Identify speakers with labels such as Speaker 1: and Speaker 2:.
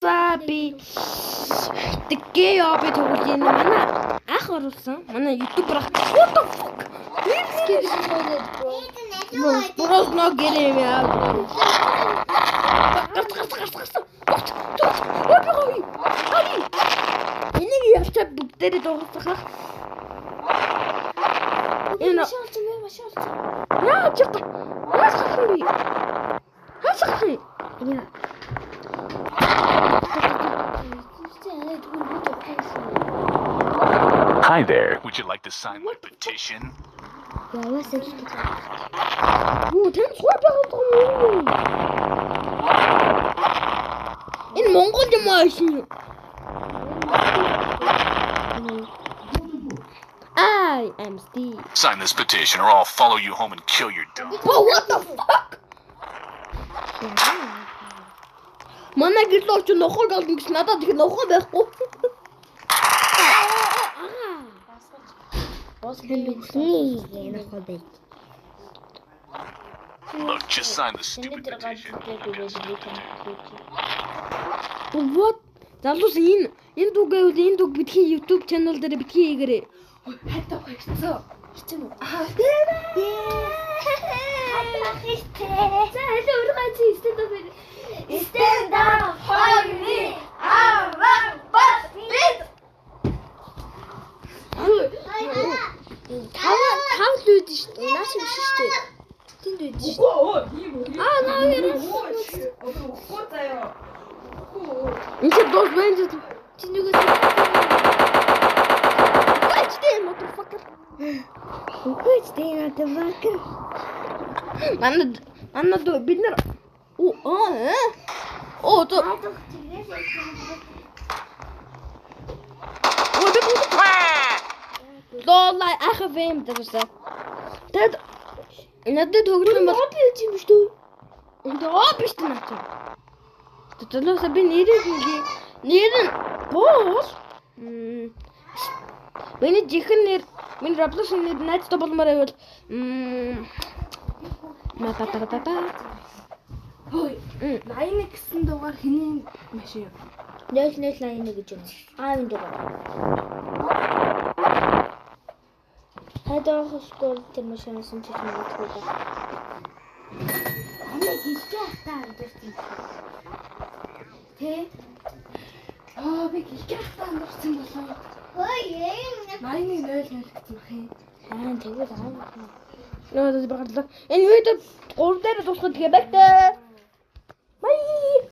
Speaker 1: За би тэгээ яа би тоглож байна. Манай ах оруулсан. Манай YouTuber ах. What the fuck?
Speaker 2: Skip the toilet, bro.
Speaker 1: Bro's not getting me out. Гарц гарц гарц гарц. Огт. Ой би гоё. Ай. Энийг ялчаа бүгдээрээ дуусгах. Энэ
Speaker 2: Машин олсон бэ? Машин олсон.
Speaker 1: Яа чи яаж гарах юм бэ? Яаж гарах юм?
Speaker 2: Яа. Чи арай тэгвэл бүгд явахгүй шүү.
Speaker 3: Hi there. Would you like to sign my petition?
Speaker 2: Яваасаа л гэж.
Speaker 1: Юу тань суур байгаа юм уу? Энэ Монгол юм аа шин. I am Steve.
Speaker 3: Sign this petition or I'll follow you home and kill your dog.
Speaker 1: Oh, what the fuck? Манай гэрэл орч нохойг олно гэж надад их нохой байхгүй.
Speaker 2: Нэг нохой байг.
Speaker 3: Look, just sign the
Speaker 2: Тэний
Speaker 3: stupid
Speaker 2: дээр ганц
Speaker 3: petition.
Speaker 2: дээр би таньдаг.
Speaker 1: What? Залуус энэ дүг гэвэл энэ дүг битгий YouTube channel дээр битгий хийгээрэй.
Speaker 4: Хайртай хайрцаа.
Speaker 2: Хэцүү мүү?
Speaker 4: Аа.
Speaker 2: За хэлээ өөрөө чи stand up. Stand up for me.
Speaker 1: Ава бас бит.
Speaker 2: Тав тав л үүдэн шүү дээ. Наач биш шүү дээ. Тэнд үүдэн шүү дээ.
Speaker 4: Үгүй ийм үү.
Speaker 2: Аа наа яриа.
Speaker 4: Үгүй заяа. Үгүй.
Speaker 1: Энэ чи дуус байна чи.
Speaker 2: Чи нүгээс
Speaker 1: Үгүй ч дээ motherfucker.
Speaker 2: үгүй ч дээ надад бак.
Speaker 1: Манай манай дүү бид нар оо аа оо то Ой би Лола ахвэм дэрсэ. Тэд надад тоглох юм бол
Speaker 2: Би юм биш үү?
Speaker 1: энэ оо биш тэ наач. Тэгэлээс би нэрийг хэлье. Нэр нь Буул. Миний жинхэнэ нэр, миний Roblox нэр найзтай болмоор байвал ма та та та та.
Speaker 4: Хөөе. 81 гэсэн дугаар хэний машин юм?
Speaker 2: 0081 гэж юм. Аавын дугаар. Хайдаа хошгол тэр машинаас нь чиж магадгүй ба. Амаа хэлтэй хатаа амьдарсан.
Speaker 4: Тэ? Аа би гэлгээ хатаа амьдарсан болоо. 81 00 гэсэн бах юм.
Speaker 2: Аа тэгвэл аа.
Speaker 1: Нөө баглаа. Энэ видео 3 дээр дуусгах тэгээ баяртай.